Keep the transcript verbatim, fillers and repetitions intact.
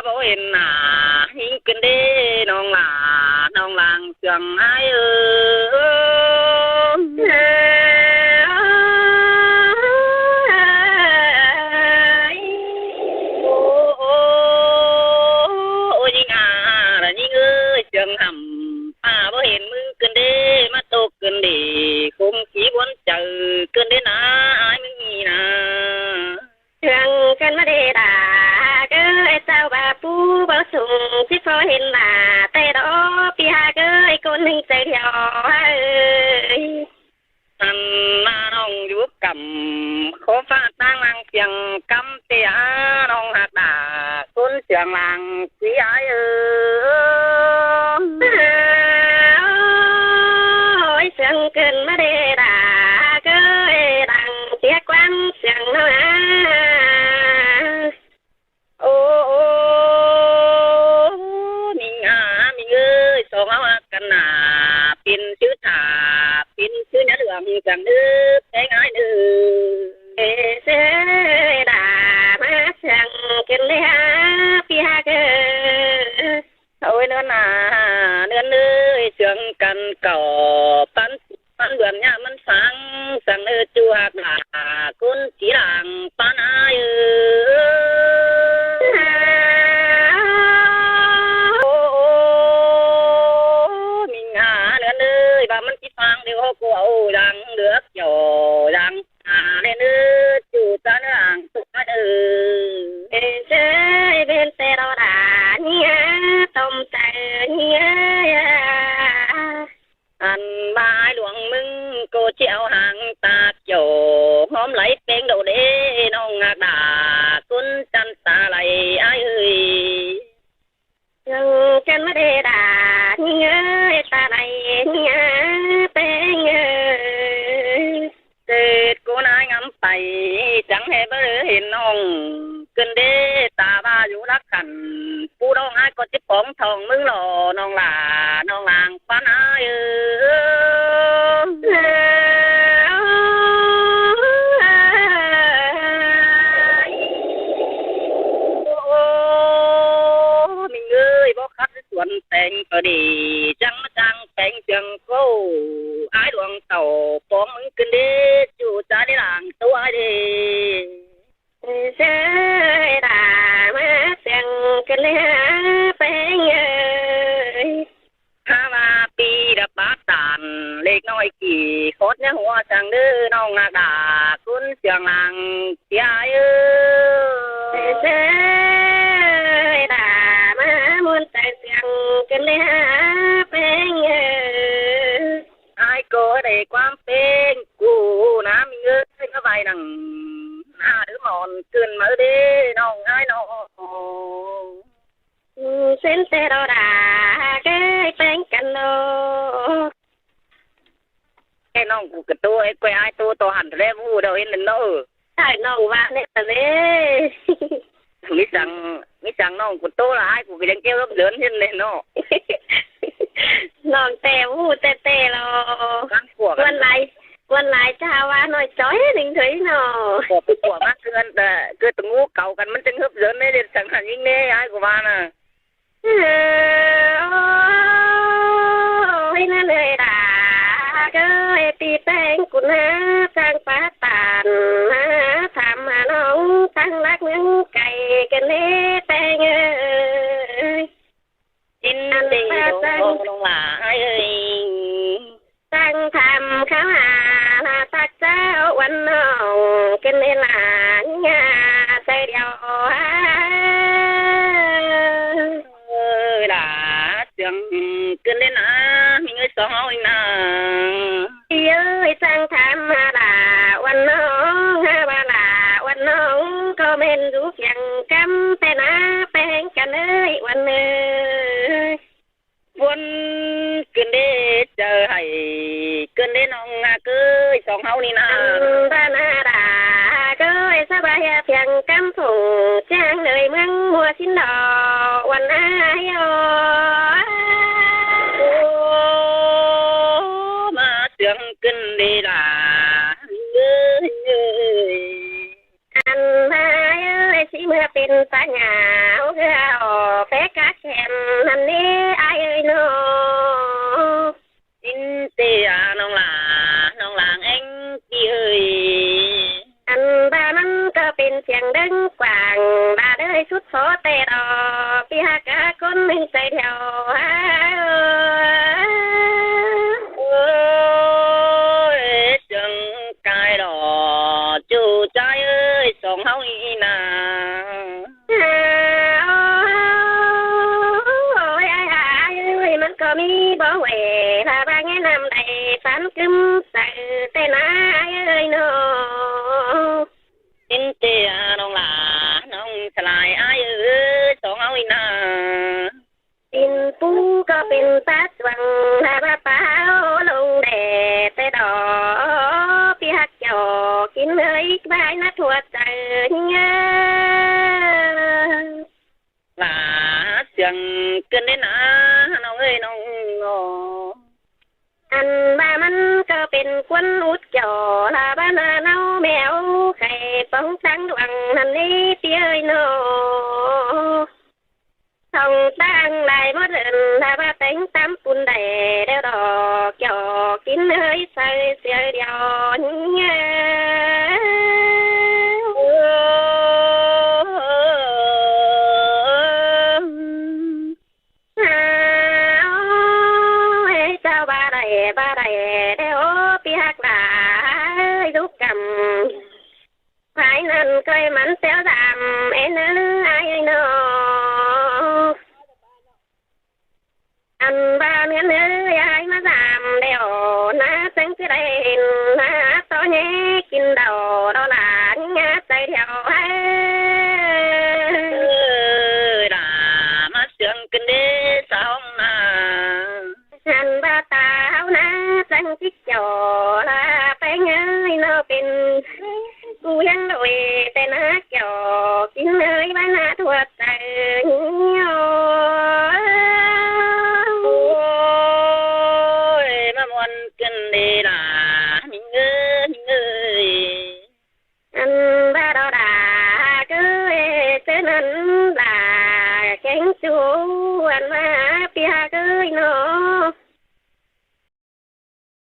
báu hên nả, ꞌnhính ꞌcứn đé ꞌnọng lả, ꞌnọng lăng Sương ải ơi. Ôi, ꞌnhính à, ꞌnhính ơi, Sương hẳm, ꞌpa báu hên ꞌmứng ꞌcứn đé, ꞌmá ꞌtộc ꞌcứn đé, khôm kỉ buôn chaư ꞌcứn đé nả, ải ꞌmứng ꞌnị nả. Sương ꞌcứn ꞌmá đé đa, ꞌcứ ꞌi ꞌchạu ꞌva pú báu sung, ꞌchí ꞌpo hên nả, té đó ꞌpi ha ꞌcứ ꞌcốn ꞌnưng chaư điêu ải. Ăn ꞌna ꞌnọng dú căm, khốp ꞌphạ ꞌtáng lăng Sương cắm té ha ꞌnọng ꞌhặc đa, ꞌcốn Sương lăng ꞌquí ải ơi. Ôi, Sương ꞌcứn ꞌmá đé đa, ꞌcứ đăng ꞌtiếc quán Sương ꞌnọ. Ô, ô, ꞌmính à, ꞌmính ơi, song ꞌháu ꞌhặc căn nả, pên ꞌchư thả, pên ꞌchư nhá lương Sương ꞌnớ, ꞌpéng ải ꞌnớ. Ê, ꞌsớ đa ꞌmá Sương ꞌcứn đé ha, ꞌpi ha ꞌcứ. Ôi, ꞌnưn à, ꞌnưn ơi, Sương căn cáu, ꞌpắn ꞌmắn bươn ꞌnhá ꞌmắn phang, Sương ꞌnớ ꞌchu ꞌhặc đa, ꞌcốn ꞌchí lăng ꞌpắn ải ơi. Ô, ô, ꞌmính à, ꞌnưn ơi, ꞌva ꞌmắn ꞌchí phang điêu ꞌháu ꞌcọ au lăng lước dú, lăng à, ꞌnưn ơi, ꞌchu ꞌchá ꞌnớ lăng ꞌtố ải ơi. Ê, ꞌsớ ꞌvến té đó đa, ꞌnhính à, tôm chaư ꞌnhính à. Ăn ꞌva ải ꞌluống ꞌmứng ꞌcọ ꞌchí au hang ta kiẻo, ꞌhóm đảy ꞌpéng đổ đé ꞌnọng ꞌhặc đa, ꞌcốn chăn ta đảy ải ơi. Sương ꞌcứn ꞌmá đé đa, ꞌnhính ơi, ta đảy ꞌnhính à, ꞌpéng ơi. Tết ꞌcốn ải ngắm pay, chắng ꞌhế báu hên ꞌnọng ꞌcứn đé, ta ꞌva dú lắc khăn, pú ꞌnọng ải ꞌcọ ꞌchí póng thong ꞌmứng lo, ꞌnọng lả, ꞌnọng lăng ꞌpắn ải ơi. Ô, ô, ꞌmính ơi, báu khắt suôn ꞌpéng ꞌcọ đi, chắng ꞌmá chắng ꞌpéng Sương ꞌcọ, ải ꞌluống tảu póng ꞌmứng ꞌcứn đé, ꞌchu ꞌchá đé lăng ꞌtố ải đé. Ê, ꞌsớ đa ꞌmá Sương ꞌcứn đé ha, ꞌpéng ơi. Ha ꞌva ꞌpi đa pá ꞌtan, lếc ꞌnọi kỉ khót ꞌnhá hua Sương ꞌnớ ꞌnọng ꞌhặc đa, ꞌcốn Sương lăng ꞌpi ải ơi. Ê, ꞌsớ đa ꞌmá ꞌmuôn chaư Sương ꞌcứn đé ha, ꞌpéng ơi. Ải ꞌcọ đảy ꞌquám ꞌpéng ꞌcọ ꞌnớ ꞌmính ơi, ꞌmá ꞌvạy nẳng ꞌna đứ mỏn ꞌcứn ꞌmá đé ꞌnọng ải ꞌnọ. Ư, ꞌsến té đó đa, ꞌcứ ꞌpéng căn ꞌnọ. Ê, ꞌnọng ꞌcọ ꞌcọ ꞌtố, ê, ꞌquái ải ꞌtố ꞌto hẳn ꞌtẹ ꞌlẹo ꞌmú đaư hên ꞌnớ. Ải ꞌnọng ꞌva ꞌnị ꞌtẹ ꞌlẹo. ꞌMí chắng, ꞌmí chắng ꞌnọng ꞌcọ ꞌtố ꞌlẹo, ải ꞌcọ ꞌcọ chắng ꞌchí hấp dẫn hên ꞌnị ꞌnọ. ꞌNọng ꞌtẹ ꞌmú ꞌtẹ ꞌtẹ lo. Cắn của cắn. Ôn lai, ôn lai ꞌchạ ꞌva ꞌnọi chói ꞌnưng thôi ꞌnọ. Của, của ꞌmá ꞌcứ ăn, ơ, ꞌcứ tung ngú cáu căn ꞌmắn chắng hấp dẫn ꞌnị, đen săng hẳn ꞌnhính ꞌnị, ải ꞌcọ ꞌva ꞌnớ. Ôi, ꞌnớ ꞌlới đa, ꞌcứ ꞌpi ꞌpéng ꞌcốn ha, chắng pá ꞌtan ha, tham ha ꞌnọng ꞌtáng lắc ꞌmướng cay ꞌcứn đé ꞌpéng ơi. Ăn ꞌpá chắng, ꞌnọng lả ải ơi. Chắng tham kháo ha, ꞌlạ tắc ꞌcháo uôn ꞌnọng ꞌcứn đé lả ꞌnhá, ꞌchái điêu ha. Ơ, lả Sương ꞌcứn đé nả, ꞌmính ơi, song ꞌháu ꞌnị nả. Ơi, chắng tham ha lả uôn ꞌnọng, ha ꞌva lả uôn ꞌnọng, ꞌcọ ꞌmen dú kiêng căm ꞌtẹ nả, ꞌpéng căn ơi, uôn ơi. Buôn ꞌcứn đé chaư hảy, ꞌcứn đé ꞌnọng ꞌhặc ơi, song ꞌháu ꞌnị nả. Ăn ꞌva nả đa, ꞌcứ ꞌsa ꞌva ꞌhiạk phiêng căm phủng, chắng đới ꞌmướng ꞌmua ꞌsịn lo, uôn ải ơi. Ô, ꞌmá Sương ꞌcứn đé đa, ơi, ơi. Ăn ꞌva ơi, ꞌsị ꞌmưa pên pá nhả, ô, ꞌcứ Khót té đỏ, ꞌpi ꞌhặc cá ꞌcốn ꞌnưng ꞌchái thiẻo hả. Ôi, sương cai đỏ, ꞌchu ꞌchái ơi, song ꞌháu ꞌnị nả. Ôi, ai, ai, ơi, ꞌmắn ꞌcọ ꞌmí báu ꞌhuế, ꞌva ꞌva ꞌnghé ꞌnặm đảy phán ꞌcứm saư té nả, ai ơi ꞌnọ. ꞌTếng ꞌtẹ ꞌnọng lả, ꞌnọng sả lai ai ơi, song ꞌháu ꞌnị nả. ꞌPứng pú ꞌcọ pên pá chuông, ꞌva ꞌva pá ꞌháu lông đé té đỏ, ꞌpi ꞌhặc chảu kin ới, ꞌvái nả thuột chaư ꞌnhá. Lả sương ꞌcứn đé nả, ꞌnọng ơi ꞌnọng ꞌnọ. Ăn ꞌva ꞌmắn ꞌcọ pên ꞌcốn út chảu, ꞌva ꞌva nả ꞌnáu meo khay póng táng luông ꞌnặn ꞌnị ꞌpi ơi ꞌnọ. Song táng lai ꞌmá ơn, ꞌva ꞌva téng tắm pun đảy, đeo đỏ chảu kin ới, saư sia điêu ꞌnhá. Ôi, chảu ꞌva đảy, ꞌva đảy, đé ꞌpi ꞌhặc lả, ơi, dú căm. Phái ꞌnặn ꞌcoi ꞌmắn téo dăm, ên ơi, ai ơi ꞌnọ. Ăn ꞌva ꞌngớn ơi, ai ꞌmá dăm đeo, nả chắng ꞌchí đảy, nả tó ꞌnhé kin đau, đo lả ꞌnhá ꞌchái thiẻo hả. Ơ, lả ꞌmá sương ꞌcứn đé song nả. Ăn ꞌva ta ꞌháu nả chắng ꞌchí chảu, ꞌva ꞌpéng ơi ꞌnọ pên ꞌcu ꞌhiếng ꞌlội té nả chảu kin ới, ꞌvái nả thuột chaư ꞌnhá. Ôi, ꞌmá muôn ꞌcứn đé lả, ꞌmính ơi, ꞌmính ơi. Ăn ꞌva đo đả, ꞌcứ ê, ꞌchớ ꞌnặn lả kéng ꞌchu ăn ꞌva